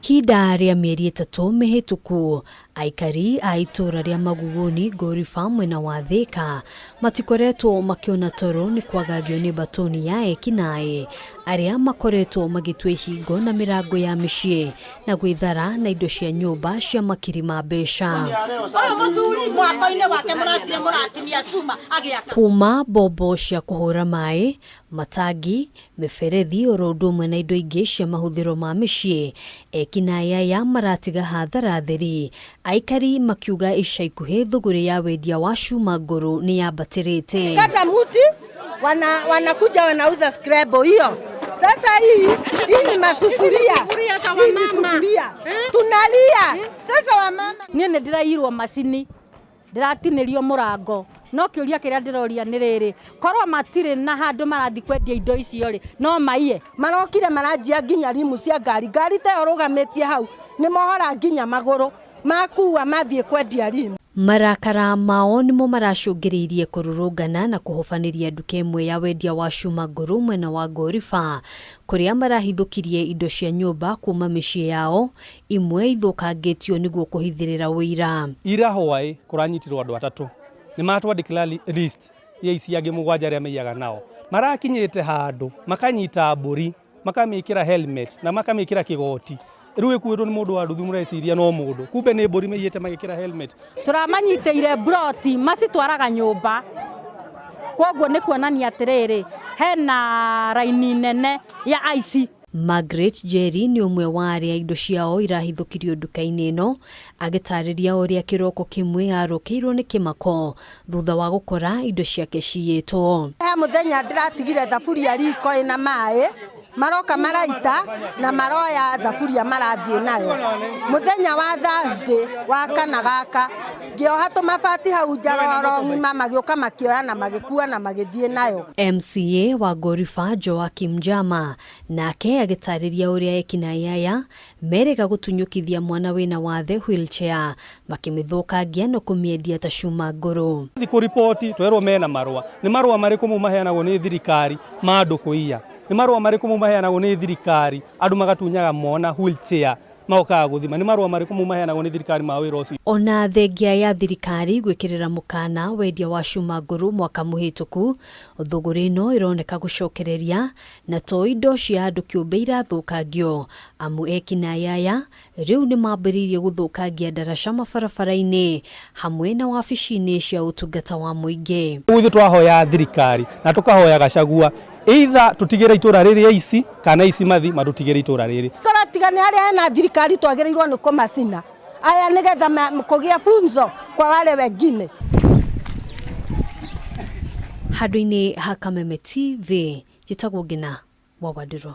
Ihinda rĩa mĩeri 3 mĩhĩtũku, aikari a itũũra rĩa Maguguni Ngoriba mwena wa Thika matikoretwo makĩona toro nĩ kwagagio nĩ mbatoni ya ekinaĩ arĩa makoretwo magĩtua ihingo na mĩrango ya mĩciĩ na gwĩthara na indo cia nyũmba cia makiri ma mbeca. Ũyũ mũthuri mwako-inĩ wake mũratire mũratinia cuma agĩaka. Kuma mbombo cia kũhũra maĩ, matangi, mĩberethi oro ũndũ ũmwe na indo ingĩ cia mahũthĩro ma mĩciĩ, ekinaĩ aya maratiga hathara theri, aikari makiuga ica ikuhĩ thũgũrĩ ya wendia wa cuma ngũrũ nĩ yambatĩrĩte. Kata muti wanakuja wanauza scrabble hiyo. Sasa hii ni masufuria. Hii ni sufuria. Tunalia. Sasa wamama Niĩ nĩ ndĩrairwo macini, ndĩratinĩrio mũrango, no kĩũria kĩrĩa ndĩroria nĩ rĩrĩ, korwo matirĩ na handũ marathiĩ kwendia indo icio rĩ, no maiye? Marokire maranjia nginya rimu cia ngari, ngari ta ĩyo rũgamĩtie hau nĩ mohora nginya magũrũ makua mathiĩ kwendia rimu. Marakara mao nĩmo maracũngĩrĩirie kũrũrũngana na kũhobanĩria nduka ĩmwe ya wendia wa cuma ngũrũ mwena wa Ngoriba, kũrĩa marahithũkirie indo cia nyũmba kuma mĩciĩ yao, imwe ithũkangĩtio nĩguo kũhithĩrĩra ũira. Ira hwaĩ kũranyitirwo andũ atatũ, nĩ matwandĩkĩra list ya ici angĩ 7 arĩa maiyaga nao. Marakinyĩte handũ makanyita mbũri, makamĩkĩra helmet na makamĩkĩra kĩgoti. Rĩu ĩkuĩtwo nĩ mũndũ wa nduthi, mũreciria no mũndũ, kumbe nĩ mbũri maiyĩte magĩkĩra helmet. Tũramanyitĩire broti macitwaraga nyũmba, koguo nĩ kuonania atĩrĩrĩ, hena raini nene ya aici. Margaret Jerry nĩ ũmwe wa arĩa indo ciao irahithũkirio nduka-inĩ ĩno, agĩtarĩria ũrĩa kĩroko kĩmwe arũkĩirwo nĩ kĩmako thutha wa gũkora indo ciake ciyĩtwo. He mũthenya ndĩratigire thaburia riko ĩna maĩ, maroka maraita na maroya thaburia marathiĩ nayo. Mũthenya wa Thursday wa kana gaka ngĩoha tũmabati hau nja roro ng'ima, magĩũka makĩoya na magĩkua na magĩthiĩ nayo. MCA wa Ngoriba Joakim Jama nake agĩtarĩria ũrĩa ekinaĩ aya merĩga gũtunyũkithia mwana wĩna wathe wheelchair, makĩmĩthũkangia na kũmĩendia ta cuma ngũrũ. Thiĩ kũriboti twerwo mena marũa, nĩ marũa marĩkũ mau maheanagwo nĩ thirikari ma andũ kũiya? Nĩ marũa marĩkũ mau maheanagwo nĩ thirikari andũ magatunyaga mona wheelchair magokaga gũthima? Nĩ marũa marĩkũ mau maheanagwo nĩ thirikari ma wĩra ũcio? Ona thengia ya thirikari gwĩkĩrĩra mũkana wendia wa cuma ngũrũ mwaka mũhĩtũku, thũgũrĩ ĩno ĩroneka gũcokereria na to indo cia andũ kĩũmbe irathũkangio, amu ekinaĩ aya rĩu nĩ mambĩrĩirie gũthũkangia ndaraca mabarabara-inĩ hamwe na wabici-inĩ cia ũtungata wa mũingĩ. Rĩu ithuĩ twahoya thirikari na tũkahoya Gachagua either tũtigĩre itũra rĩrĩ aici kana aici mathi matũtigĩre itũra rĩrĩ. Tũratiga nĩ harĩa hena thirikari twagĩrĩirwo nĩ kũmacina aya nĩgetha kũgĩa funzo kwa wale wengine. Handũ-inĩ ha Kameme TV, njĩtagwo Ngina wa Wandũrũ.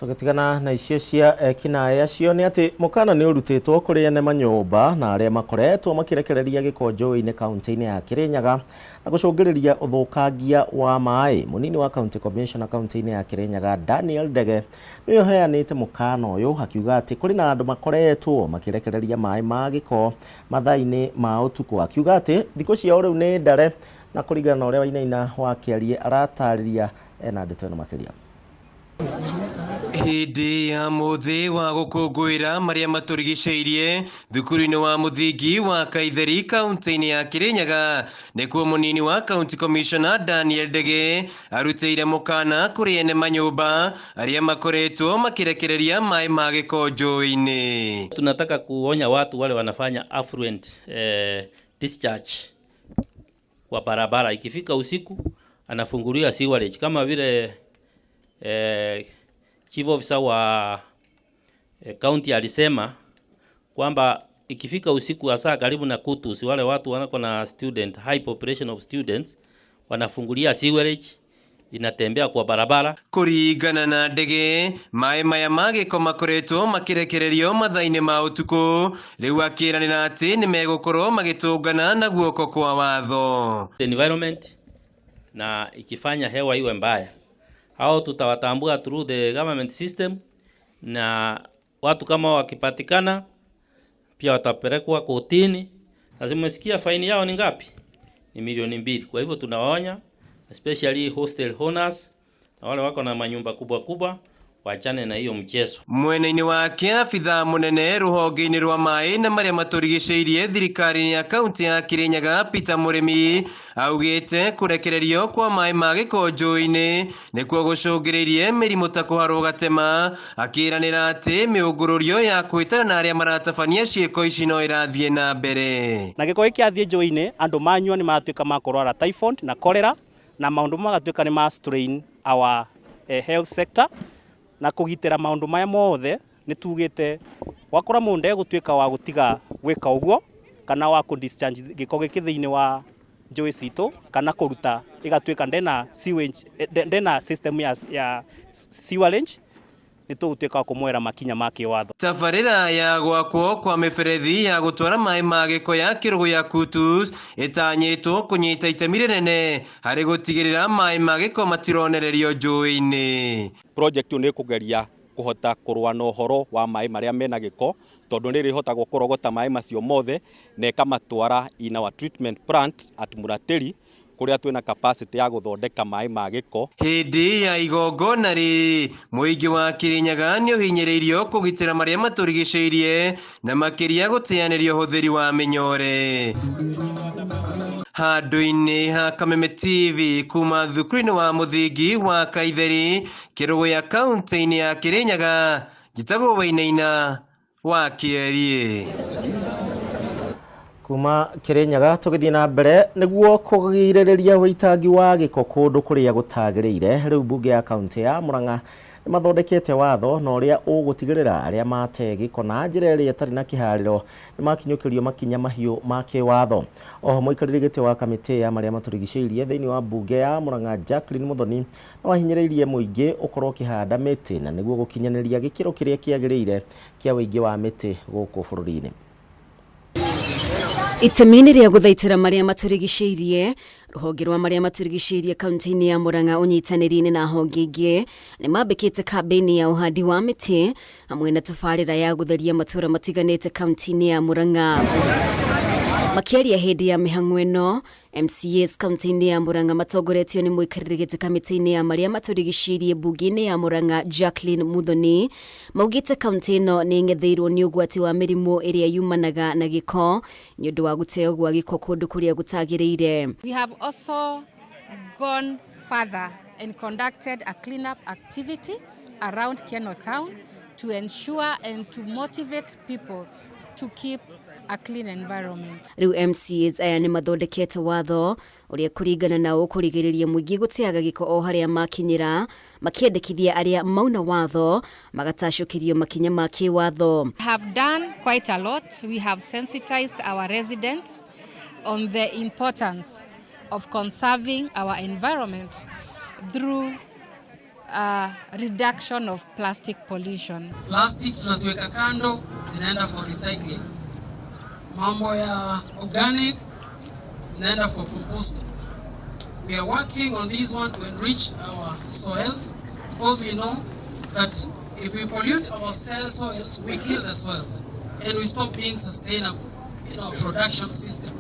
Tũgĩtigana na icio cia ekinaĩ acio nĩ atĩ mũkana nĩ ũrutĩtwo kũrĩ ene manyũmba na arĩa makoretwo makĩrekereria gĩko njũĩ-inĩ kaunti-inĩ ya Kirinyaga na gũcũngĩrĩria ũthũkangia wa maĩ. Mũnini wa county commissioner kaunti-inĩ ya Kirinyaga Daniel Ndege nĩwe ũheanĩte mũkana ũyũ, akiuga atĩ kũrĩ na andũ makoretwo makĩrekereria maĩ ma gĩko mathaa-inĩ ma ũtukũ, akiuga atĩ thikũ ciao rĩu nĩ ndare, na kũringana na ũrĩa Wainaina wa Kĩarie aratarĩria ena ndeto ĩno makĩria. Hĩndĩ ya mũthĩ wa gũkũngũĩra marĩa matũrigicĩirie thukuru-inĩ wa mũthingi wa Kaitheri kaunti-inĩ ya Kirinyaga, nĩkuo mũnini wa county commissioner Daniel Ndege arutĩire mũkana kũrĩ ene manyũmba arĩa makoretwo makĩrekereria maĩ ma gĩko njũĩ-inĩ. Tunataka kuonya watu wale wanafanya affluent discharge kwa barabara, ikifika usiku anafungulia sewerage kama vile chief officer wa county alisema kwamba ikifika usiku hasa karibu na kutu, wale watu wanako na student, high population of students, wanafungulia sewerage inatembea kwa barabara. Kũringana na Ndege, maĩ maya ma gĩko makoretwo makĩrekererio mathaa-inĩ ma ũtukũ, rĩu akĩranĩra atĩ nĩ megũkorwo magĩtũngana na guoko kwa watho. Environment na ikifanya hewa iwe mbaya, hao tutawatambua through the government system, na watu kama wakipatikana pia watapelekwa kotini. Lazima umesikia faini yao ni ngapi? Ni milioni 2. Kwa hivyo tunawaonya especially hostel owners na wale wako na manyumba kubwa kubwa Wachane na hiyo mchezo. Mwena-inĩ wake abithaa mũnene rũhonge-inĩ rwa maĩ na marĩa matũrigicĩirie thirikari-inĩ ya kaunti ya Kirinyaga Peter Mũrĩmi augĩte kũrekererio kwa maĩ ma gĩko njũĩ-inĩ nĩkuo gũcũngĩrĩirie mĩrimũ ta kũharwo gatema, akĩranĩra atĩ mĩũngũrũrio ya kwĩtana na arĩa maratabania ciĩko ici no ĩrathiĩ na mbere. Na gĩko gĩkĩ kĩathiĩ njũĩ-inĩ andũ manyua nĩ maratuĩka ma kũrwara typhoid na cholera, na maũndũ magatuĩka nĩ ma strain our health sector. Na kũgitĩra maũndũ maya mothe nĩ tugĩte wakora mũndũ ndegũtuĩka wa gũtiga gwĩka ũguo kana wa kũ discharge gĩko gĩkĩ thĩinĩ wa njũĩ citũ kana kũruta ĩgatuĩka ndena sewage, ndena system ya sewerage, nĩ tũgũtuĩka wa kũmwera makinya ma kĩwatho. Tabarĩra ya gwakwo kwa mĩberethi ya gũtwara maĩ ma gĩko ya kĩrũgũ ya Kutus ĩtanyĩtwo kũnyita itemi rĩnene harĩ gũtigĩrĩra maĩ ma gĩko matironererio njũĩ-inĩ. Project ĩyo nĩ ĩkũgeria kũhota kũrũa na ũhoro wa maĩ marĩa mena gĩko, tondũ nĩ ĩrĩhotagwo kũrogota maĩ macio mothe na ĩkamatwara in our treatment plant at Muratĩri, kũrĩa twĩna capacity ya gũthondeka maĩ ma gĩko. Hĩndĩ ya igongona rĩrĩ, mũingĩ wa Kirinyaga nĩ ũhinyĩrĩirio kũgitĩra marĩa matũrigicĩirie na makĩria gũteanĩria ũhũthĩri wa mĩnyore. Handũ-inĩ ha Kameme TV kuma thukuru-inĩ wa mũthingi wa Kaitheri, Kĩrũgũya kaunti-inĩ ya Kirinyaga, njĩtagwo Wainaina wa Kĩeriĩ. Kuma Kirinyaga tũgĩthiĩ na mbere nĩguo kũgirĩrĩria ũitangi wa gĩko kũndũ kũrĩa gũtagĩrĩire, rĩu mbunge ya kaunti ya Murang'a nĩ mathondekete watho na ũrĩa ũgũtigĩrĩra arĩa mate gĩko na njĩra ĩrĩa ĩtarĩ na kĩharĩro nĩ makinyũkĩrio makinya mahiũ ma kĩwatho. Oho mũikarĩri gĩtĩ wa kamĩtĩ ya marĩa matũrigicĩirie thĩinĩ wa mbunge ya Murang'a Jacqueline Muthoni no ahinyĩrĩirie mũingĩ ũkorwo ũkĩhanda mĩtĩ na nĩguo gũkinyanĩria gĩkĩro kĩrĩa kĩagĩrĩire kĩa ũingĩ wa mĩtĩ gũkũ bũrũri-inĩ. Itemi-inĩ rĩa gũthaitĩra marĩa matũrigicĩirie, rũhonge rwa marĩa matũrigicĩirie kaunti-inĩ ya Murang'a ũnyitanĩri-inĩ na honge ingĩ nĩ mambĩkĩte kambĩini ya ũhandi wa mĩtĩ hamwe na tabarĩra ya gũtheria matũra matiganĩte kaunti-inĩ ya Murang'a. Makĩaria hĩndĩ ya mĩhang'o ĩno, MCAs kaunti-inĩ ya Murang'a matongoretio nĩ mũikarĩri gĩtĩ kamĩtĩ-inĩ ya marĩa matũrigicĩirie mbunge-inĩ ya Murang'a Jacqueline Muthoni maugĩte kaunti ĩno nĩ ĩng'etheirwo nĩ ũgwati wa mĩrimũ ĩrĩa yumanaga na gĩko nĩ ũndũ wa gũteo gwa gĩko kũndũ kũrĩa gũtagĩrĩire. We have also gone further and conducted a cleanup activity around Keno town to ensure and to motivate people to keep a clean environment. Rĩu MCAs aya nĩ mathondekete watho ũrĩa kũringana na ũkũrigĩrĩria mũingĩ gũteaga gĩko o harĩa makinyĩra, makĩendekithia arĩa mauna watho magatacũkĩrio makinya ma kĩwatho. We have done quite a lot. We have sensitized our residents on the importance of conserving our environment through reduction of plastic pollution. Plastic tunaziweka kando, zinaenda for recycling. Mambo ya organic zinaenda for composting. We are working on this one to enrich our soils, because we know that if we pollute our soils, we kill the soils and we stop being sustainable in our production system.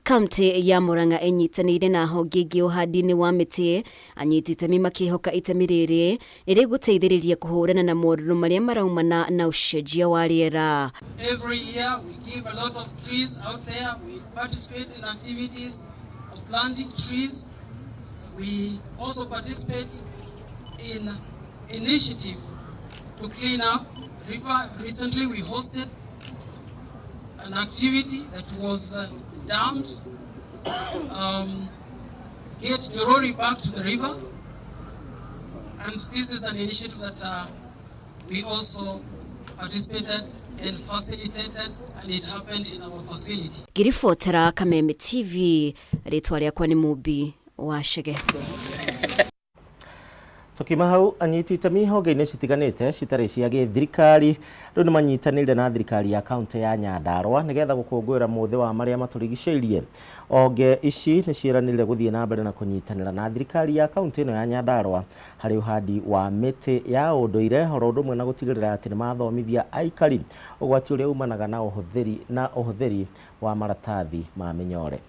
Kaunti ya Murang'a ĩnyitanĩire na honge ingĩ ũhandi-inĩ wa mĩtĩ, anyiti itemi makĩhoka itemi rĩrĩ nĩ rĩgũteithĩrĩria kũhũrana na morirũ marĩa maraumana na ũcenjia wa rĩera. Every year we give a lot of trees out there. We participate in activities of planting trees. We also participate in initiative to clean up river. Recently we hosted an activity that was dammed, get Njorori back to the river. And this is an initiative that we also participated and facilitated, and it happened in our facility. Ngĩribotera Kameme TV, rĩtwa rĩakwa nĩ Mũmbi wa Chege. Tukiuma hau, anyiti itemi honge-inĩ citiganĩte citarĩ cia gĩthirikari rĩu nĩ manyitanĩire na thirikari ya kaunti ya Nyandarua nĩgetha gũkũngũĩra mũthĩ wa marĩa matũrigicĩirie. Honge ici nĩ ciĩranĩire gũthiĩ na mbere na kũnyitanĩra na thirikari ya kaunti ĩno ya Nyandarua harĩ ũhandi wa mĩtĩ ya ũndũire, oro ũndũ ũmwe na gũtigĩrĩra atĩ nĩ mathomithia aikari ũgwati ũrĩa umanaga na ũhũthĩri wa maratathi ma mĩnyore.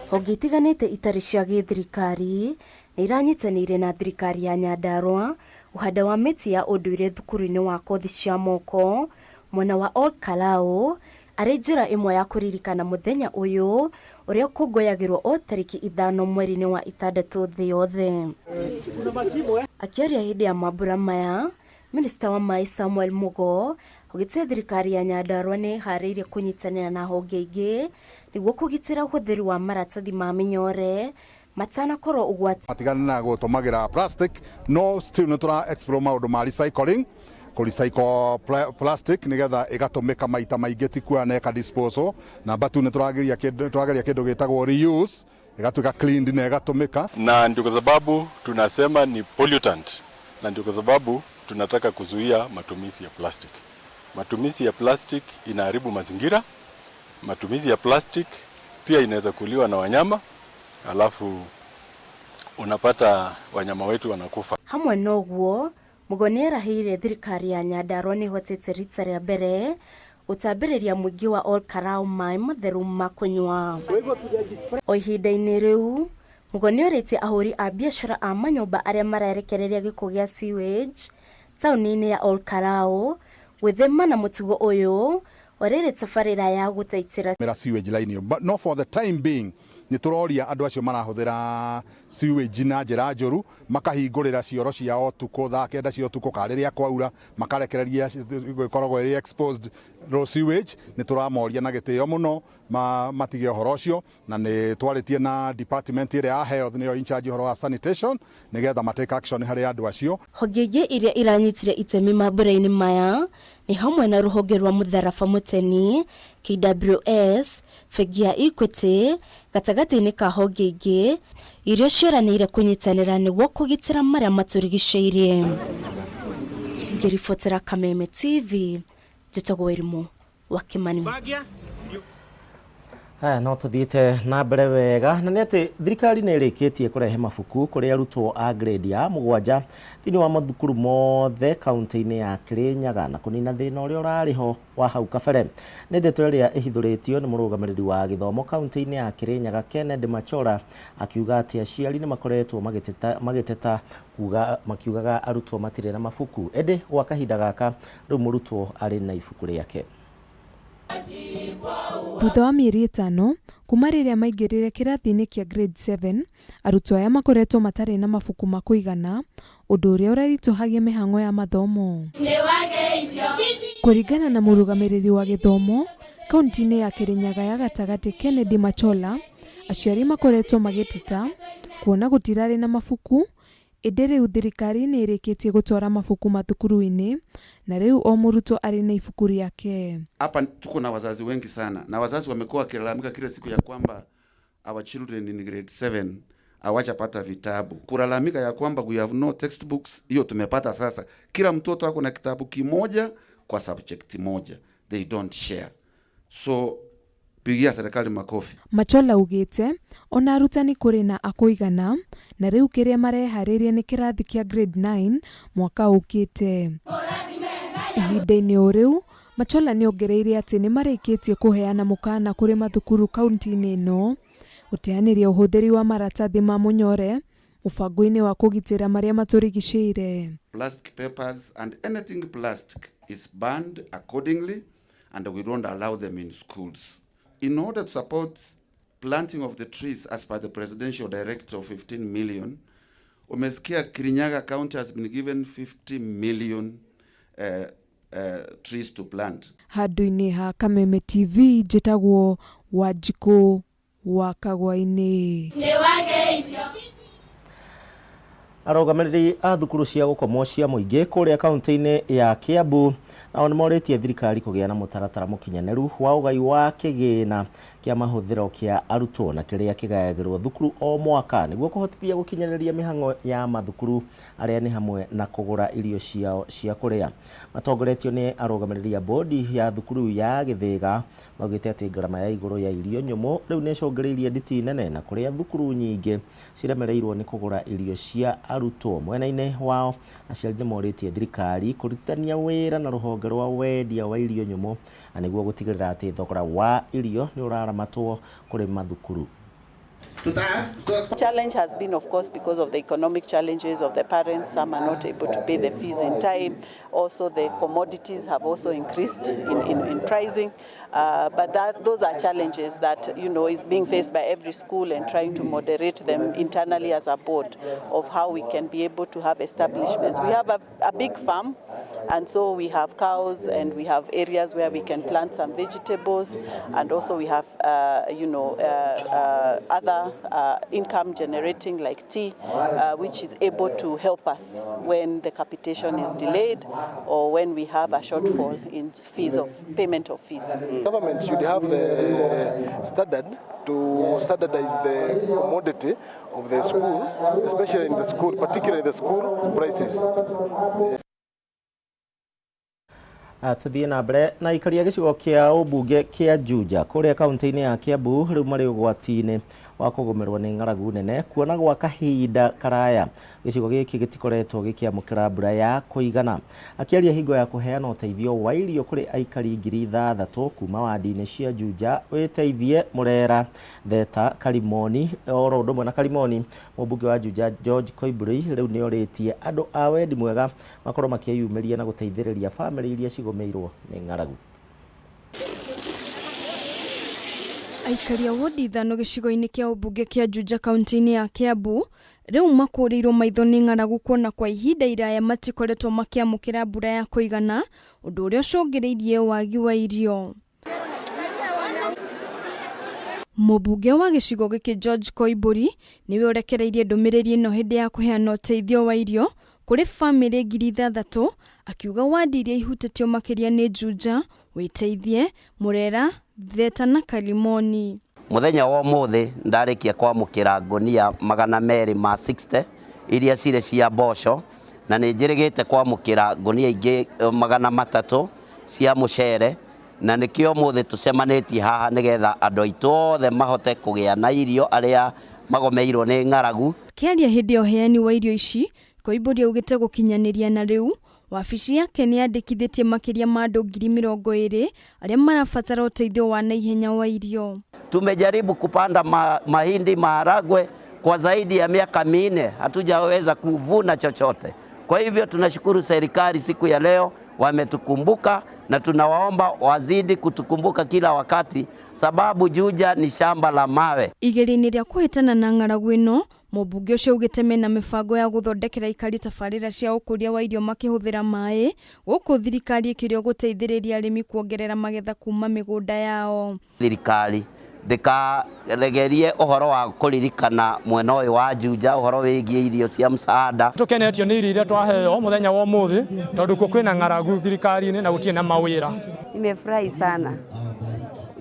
Honge itiganĩte itarĩ cia gĩthirikari nĩ iranyitanĩire na thirikari ya Nyandarua ũhanda wa mĩtĩ ya ũndũire thukuru-inĩ wa kothi cia moko mwena wa Ol Kalou arĩ njĩra ĩmwe ya kũririkana mũthenya ũyũ ũrĩa ũkũngũyagĩrwo o tarĩki 5 mweri-inĩ wa 6 thĩ yothe. Akĩaria hĩndĩ ya mambura maya, Minista wa maĩ Samuel Mugo augĩte thirikari ya Nyandarua nĩ ĩharĩirie kũnyitanĩra na honge ingĩ nĩguo kũgitĩra ũhũthĩri wa maratathi ma mĩnyore matanakorwo ũgwati. Matigane na gũtũmagĩra plastic, no still nĩ tũra explore maũndũ ma recycling, kũ recycle plastic nĩgetha ĩgatũmĩka maita maingĩ, ti kuoya na ĩka disposal. Number 2, nĩ tũrageria kĩndũ gĩtagwo reuse, ĩgatuĩka cleaned na ĩgatũmĩka. Na ndio kwa sababu tunasema ni pollutant, na ndio kwa sababu tunataka kuzuia matumizi ya plastic. Matumizi ya plastic inaharibu mazingira. Matumizi ya plastic pia inaweza kuliwa na wanyama, alafu unapata wanyama wetu wanakufa. Hamwe noguo, Mugo nĩerahĩire thirikari ya Nyandarua nĩhotete rita rĩa mbere gũtambĩrĩria mũingĩ wa Ol Kalou maĩ matheru ma kũnyua. O ihinda-inĩ rĩu, Mugo nĩorĩtie ahũri a biacara a manyũmba arĩa marerekereria gĩko gĩa sewage taũni-inĩ ya Ol Kalou gwĩthema na mũtugo ũyũ o rĩrĩ tabarĩra ya gũthaitĩra sewage line. But no, for the time being nĩ tũroria andũ acio marahũthĩra sewage na njĩra njũru, makahingũrĩra cioro ciao ũtukũ thaa 9 cia ũtukũ kana rĩrĩa kwaura, makarekereria ĩkoragwo ĩrĩ exposed raw sewage. Nĩ tũramoria na gĩtĩo mũno matige ũhoro ũcio, na nĩ twarĩtie na department ĩrĩa ya health, nĩyo in charge ũhoro wa sanitation, nĩgetha ma take action harĩ andũ acio. Honge ingĩ iria iranyitire itemi mambura-inĩ maya nĩ hamwe na rũhonge rwa Mũtharaba Mũteni, KWS, bengi ya Equity, gatagatĩ-inĩ ka honge ingĩ iria ciĩranĩire kũnyitanĩra nĩguo kũgitĩra marĩa matũrigicĩirie. Ngĩribotera Kameme TV, njĩtagwo Wairimu wa Kimani. Haya, no tuthiĩte na mbere wega, na nĩ atĩ thirikari nĩ ĩrĩkĩtie kũrehe mabuku kũrĩ arutwo a grade ya 7 thĩinĩ wa mathukuru mothe kaunti-inĩ ya Kirinyaga na kũnina thĩna ũrĩa ũrarĩ ho wa hau kabere. Nĩ ndeto ĩrĩa ĩhithũrĩtio nĩ mũrũgamĩrĩri wa gĩthomo kaunti-inĩ ya Kirinyaga Kennedy Machora, akiuga atĩ aciari nĩ makoretwo magĩteta kuga makiugaga arutwo matirĩ na mabuku, ĩndĩ gwa kahinda gaka rĩu mũrutwo arĩ na ibuku rĩake. Thutha wa mĩeri 5 kuma rĩrĩa maingĩrire kĩrathi-inĩ kĩa grade 7, arutwo aya makoretwo matarĩ na mabuku ma kũigana, ũndũ ũrĩa ũraritũhagia mĩhang'o ya mathomo. Kũringana na mũrũgamĩrĩri wa gĩthomo kaunti-inĩ ya Kirinyaga ya gatagatĩ Kennedy Machola, aciari makoretwo magĩteta kuona gũtirarĩ na mabuku, ĩndĩ rĩu thirikari nĩ ĩrĩkĩtie gũtwara mabuku mathukuru-inĩ na rĩu o mũrutwo arĩ na ibuku rĩake. Hapa tuko na wazazi wengi sana, na wazazi wamekuwa wakilalamika kila siku ya kwamba our children in grade 7 hawajapata vitabu. Kulalamika ya kwamba we have no textbooks, hiyo tumepata sasa. Kila mtoto ako na kitabu kimoja kwa subject moja. They don't share. So pigia serikali makofi. Machola ugite ona arutani kũrĩ na akũigana na rĩu kĩrĩa mareharĩria nĩ kĩrathi kĩa grade 9 mwaka ũkĩte. Ihinda-inĩ o rĩu, Machola nĩongereire atĩ nĩmarĩkĩtie kũheana mũkana kũrĩ mathukuru kaunti-inĩ ĩno gũteanĩria ũhũthĩri wa maratathi ma mũnyore mũbango-inĩ wa kũgitĩra marĩa matũrigicĩirie. Plastic papers and anything plastic is banned accordingly, and we don't allow them in schools. In order to support planting of the trees as per the presidential directive of 15 million, umesikia Kirinyaga County has been given 50 million trees to plant. Handũ-inĩ ha Kameme TV njĩtagwo Wanjikũ wa Kagwa-inĩ. Arũgamĩrĩri a thukuru cia gũkomwo cia mũingĩ kũrĩa kaunti-inĩ ya Kiambu nao nĩmorĩtie thirikari kũgĩa na mũtaratara mũkinyanĩru wa ũgai wa kĩgĩna kĩa mahũthĩro kĩa arutwo na kĩrĩa kĩgayagĩrwo thukuru o mwaka nĩguo kũhotithia gũkinyanĩria mĩhang'o ya mathukuru arĩa nĩ hamwe na kũgũra irio ciao cia kũrĩa. Matongoretio nĩ arũgamĩrĩri a bodi ya thukuru ya Gĩthĩga maugĩte atĩ ngarama ya igũrũ ya irio nyũmũ rĩu nĩĩcũngĩrĩirie nditi nene na kũrĩa thukuru nyingĩ ciremereirwo nĩ kũgũra irio cia arutwo. Mwena-inĩ wao aciari nĩmorĩtie thirikari kũrutithania wĩra na rũhonge rũhonge rwa wendia wa irio nyũmũ na nĩguo gũtigĩrĩra atĩ thogora wa irio nĩ ũraramatwo kũrĩ mathukuru. Challenge has been, of course, because of the economic challenges of the parents. Some are not able to pay the fees in time. Also, the commodities have also increased in pricing. But those are challenges that, you know, is being faced by every school, and trying to moderate them internally as a board of how we can be able to have establishments. We have a big farm, and so we have cows and we have areas where we can plant some vegetables, and also we have, other income generating like tea, which is able to help us when the capitation is delayed or when we have a shortfall in fees of payment of fees. Government should have the standard to standardize the commodity of the school, especially in the school, particularly the school prices. Tuthiĩ na mbere na ikaria gĩcigo kĩa ũmbunge kĩa Juja kũrĩa kaunti-inĩ ya Kiambu rĩu marĩ ũgwati-inĩ wa kũgũmĩrwo nĩ ng'aragu nene kuona gwa kahinda karaya gĩcigo gĩkĩ gĩtikoretwo gĩkĩamũkĩra mbura ya kũigana. Akĩaria hingo ya kũheana ũteithio wa irio kũrĩ aikari 6,000 kuma wandi-inĩ cia Juja wĩteithie Murera, Theta, Karimoni oro ũndũ ũmwe na Karimoni, mũmbunge wa Juja George Koimburi rĩu nĩorĩtie andũ a wendi mwega makorwo makĩyumĩria na gũteithĩrĩria bamĩrĩ iria cigũmĩirwo nĩ ng'aragu. Aikari a wodi 5 gĩcigo-inĩ kĩa ũmbunge kĩa Juja kaunti-inĩ ya Kiambu rĩu makũrĩirwo maitho nĩ ng'aragu kuona kwa ihinda iraya matikoretwo makĩamũkĩra mbura ya kũigana, ũndũ ũrĩa ũcũngĩrĩirie wagi wa irio. Mũmbunge wa gĩcigo gĩkĩ George Koimburi nĩwe ũrekereirie ndũmĩrĩri ĩno hĩndĩ ya kũheana ũteithio wa irio kũrĩ bamĩrĩ 6,000, akiuga wadi iria ihutĩtio makĩria nĩ Juja, Wĩteithie, Murera, Theta na Karimoni. Muthenya wa ũmũthĩ ndarikia kwamũkĩra ngũnia 260 iria cirĩ cia mboco, na nĩ njĩrĩgĩte kwamũkĩra ngũnia ingĩ 300 cia mũcere, na nĩkĩo ũmũthĩ tũcemanĩtie haha nĩgetha andũ aitũ othe mahote kũgĩa na irio arĩa magomeirwo nĩ ng'aragu. Akĩaria hĩndĩ ya ũheani wa irio ici, Koimburi augĩte gũkinyanĩria na rĩu wabici yake nĩ yandĩkithĩtie makĩria ma andũ 20,000 arĩa marabatara ũteithio wa naihenya wa irio. Tumejaribu kupanda mahindi, maharagwe kwa zaidi ya miaka 4, hatujaweza kuvuna chochote. Kwa hivyo tunashukuru serikali siku ya leo wametukumbuka, na tunawaomba wazidi kutukumbuka kila wakati, sababu Juja ni shamba la mawe. Igeria-inĩ rĩa kũhĩtana na ng'aragu ĩno, mũmbunge ũcio augĩte mena mĩbango ya gũthondekera aikari tabarĩra cia ũkũria wa irio makĩhũthĩra maĩ, gũkũ thirikari ĩkĩrĩo gũteithĩrĩria arĩmi kuongerera magetha kuma mĩgũnda yao. Thirikari ndĩkaregerie ũhoro wa kũririkana mwena ũyũ wa Juja ũhoro wĩgiĩ irio cia msaada. Tũkenetio nĩ irio iria twaheo mũthenya wa ũmũthĩ tondũ kuo kwĩna ng'aragu thirikari-inĩ na gũtirĩ na mawĩra. Nimefurahi sana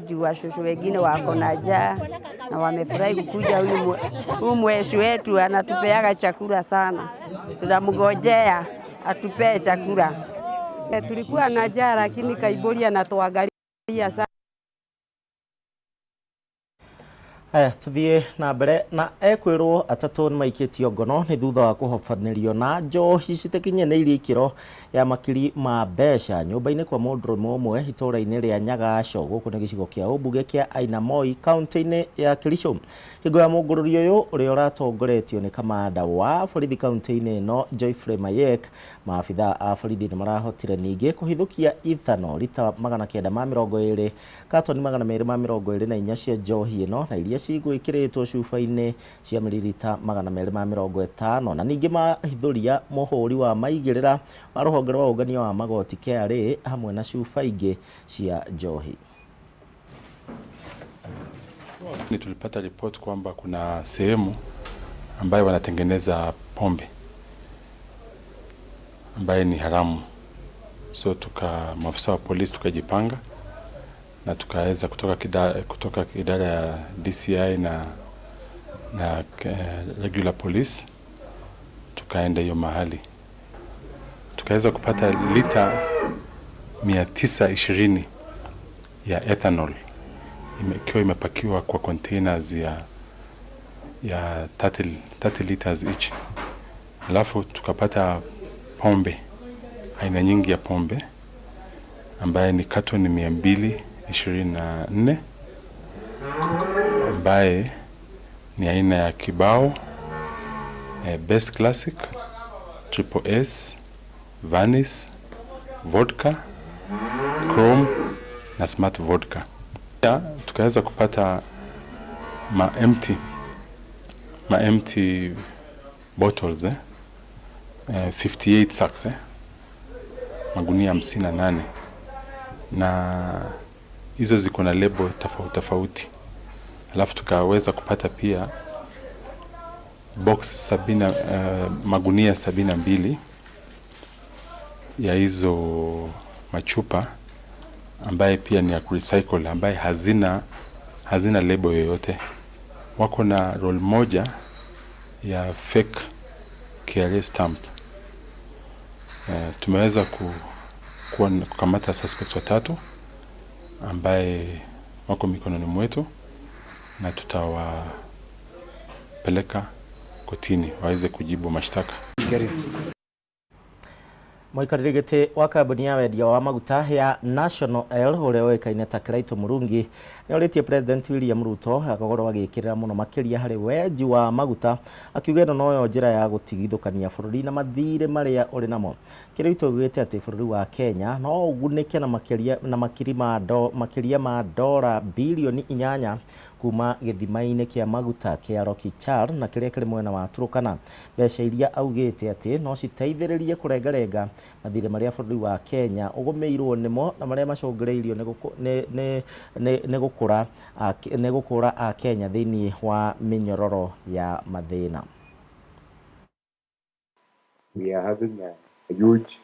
juu washosho wengine wako na njaa na wamefurahi kukuja. Huyu mweshi wetu anatupeaga chakula sana, tunamgojea atupee chakula. Tulikuwa na njaa lakini Koimburi anatuangalia sana. Aya, tuthiĩ na mbere na ekwĩrwo atatũ nĩ maikĩtio ngono nĩ thutha wa kũhobanĩrio na njohi citakinyanĩirie ikĩro ya makiri ma mbeca nyũmba-inĩ kwa mũndũrũme ũmwe itũũra-inĩ rĩa Nyagaco gũkũ nĩ gĩcigo kĩa ũmbunge kĩa Ainamoi kaunti-inĩ ya Kericho. Hingo ya mũngũrũri ũyũ ũrĩa ũratongoretio nĩ kamanda wa borithi kaunti-inĩ ĩno Geoffrey Mayek, maabitha a borithi nĩ marahotire ningĩ kũhithũkia ithano rita 920 katoni 224 cia njohi ĩno na iria cigwĩkĩrĩtwo cuba-inĩ cia mililita 250 na ningĩ mahithũria mũhũri wa maigĩrĩra wa rũhonge rwa ũngania wa magoti KRA hamwe na cuba ingĩ cia njohi. Tulipata ripoti kwamba kuna sehemu ambayo wanatengeneza pombe ambaye ni haramu, so maafisa wa polisi tukajipanga na tukaweza kutoka idara ya DCI na regular police, tukaenda hiyo mahali tukaweza kupata lita 920 ya ethanol ikiwa imepakiwa kwa containers ya 30 liters each. Alafu tukapata pombe, aina nyingi ya pombe, ambaye ni katoni 224 ambaye ni aina ya kibao Best Classic, Triple S, Vanis, Vodka, Chrome na Smart Vodka. Pia tukaweza kupata ma empty bottles 58 sacks magunia 58 na hizo ziko na lebo tofauti tofauti. Alafu tukaweza kupata pia box 70 magunia 72 ya hizo machupa ambaye pia ni ya kurecycle ambaye hazina lebo yoyote. Wako na roll moja ya fake KRA stamp. Tumeweza kukamata suspects watatu ambaye wako mikononi mwetu na tutawapeleka kotini waweze kujibu mashtaka. Mũikarĩri gĩtĩ wa kambuni ya wendia wa maguta ya National Oil ũrĩa ũĩkaine ta Kiraitũ Mũrungi nĩ orĩtie President William Ruto agakorwo agĩkĩrĩra mũno makĩria harĩ wenji wa maguta, akiuga ĩno noyo njĩra ya gũtigithũkania bũrũri na mathirĩ marĩa ũrĩ namo. Kiraitũ augĩte atĩ bũrũri wa Kenya no ũgunĩke na makĩria ma dora bilioni 8 kuma gĩthima-inĩ kĩa maguta kĩa Lokichar na kĩrĩa kĩrĩ mwena wa Turkana. Mbeca iria augĩte atĩ no citeithĩrĩrie kũrengarenga mathirĩ marĩa bũrũri wa Kenya ũgũmĩirwo nĩmo na marĩa macũngĩrĩirio nĩ gũkũra a Kenya thĩinĩ wa mĩnyororo ya mathĩna. We are having a huge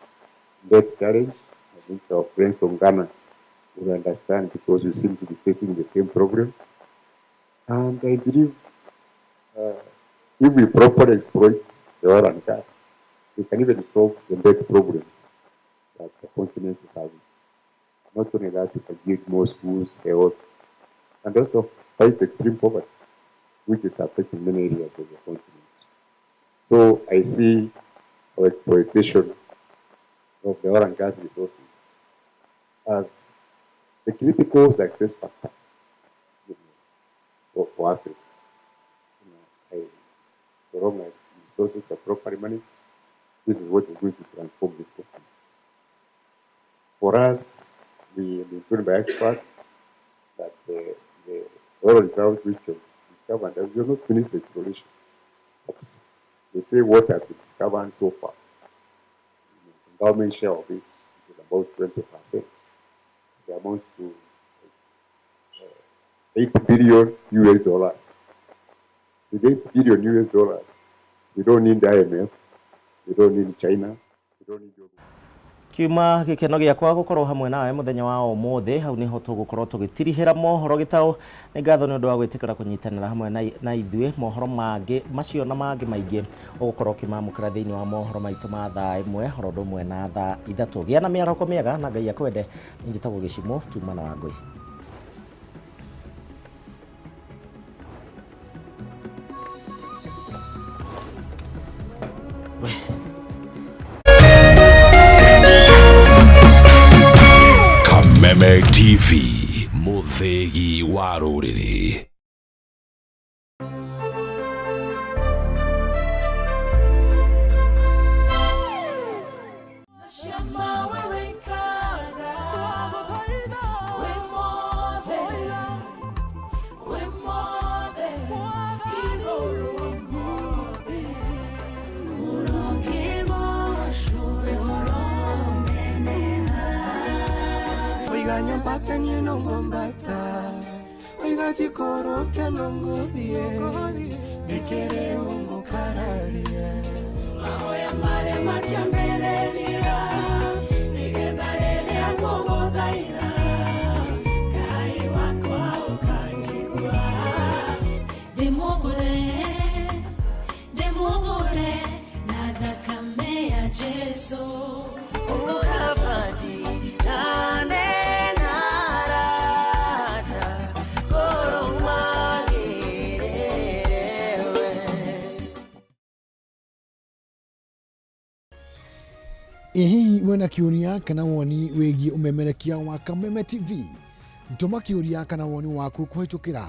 debt challenge. I think our friends from Ghana will understand because we seem to be facing the same problem. And I believe if we properly exploit the oil and gas, we can even solve the debt problems that the continent is having. Not only that, we can build more schools, health, and also fight extreme poverty, which is affecting many areas of the continent. So I see our exploitation of the oil and gas resources as the critical success factor for Africa. So long as resources are properly managed, this is what is going to transform this continent. For us, we have been told by experts that the oil reserves which have discovered, and we have not finished the exploration. But they say what has been discovered so far, the government share of it is about 20%. The amount to $8 billion US. With $8 billion US, we don't need the IMF, we don't need China, we don't need your... Kiuma gikeno giakwa gukorwo hamwe nawe muthenya wa umuthi hau niho tugukorwo tugitirihira mohoro gitau. Ni ngatho ni undu wa gwitikira kunyitanira hamwe na ithuĩ mohoro mangĩ macio na mangĩ maingĩ ugukorwo ukimamukira thiini wa mohoro maitu ma thaa 1 oro ũndũ ũmwe na thaa 3. Gĩa na mĩarahũko mĩega na Ngai akwende. Njĩtagwo Gĩcimo tuma na Wangũi. Kameme TV, mũthĩgi wa rũrĩrĩ. Ĩ hihi wĩna kĩũria kana woni wĩgiĩ ũmemerekia wa Kameme TV? Tũma kĩũria kana woni waku kũhĩtũkĩra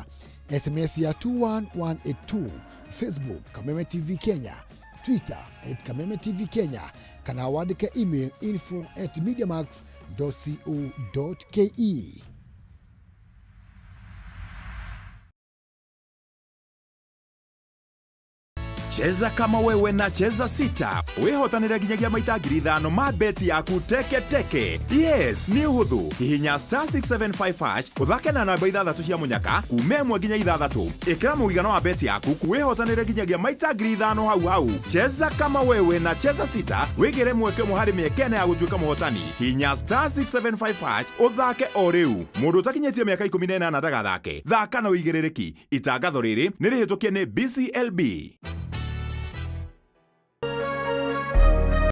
SMS ya 21182, Facebook Kameme TV Kenya, Twitter at Kameme TV Kenya, kana wandĩke email info at mediamax.co.ke. Cheza kama wewe na Cheza sita wihotanire nginyagia maita 5,000 ma beti yaku teke teke. Yes, nĩ ũhũthũ. Hihinya star 675 hash ũthake na namba ithathatũ cia mũnyaka kuma ĩmwe nginya ithathatũ. Ĩkĩra mũigana wa beti yaku wihotanire nginyagia maita 5,000 hau hau. Cheza kama wewe na Cheza sita wĩgĩre mweke ũmwe harĩ mĩeke ĩna ya gũtuĩka mũhotani. Hihinya star 675 hash ũthake o rĩu. Mũndũ ũtakinyĩtie mĩaka 18 ndagathake. Thaka na ũigĩrĩrĩki. Itangatho rĩrĩ nĩ rĩhĩtũkie nĩ BCLB.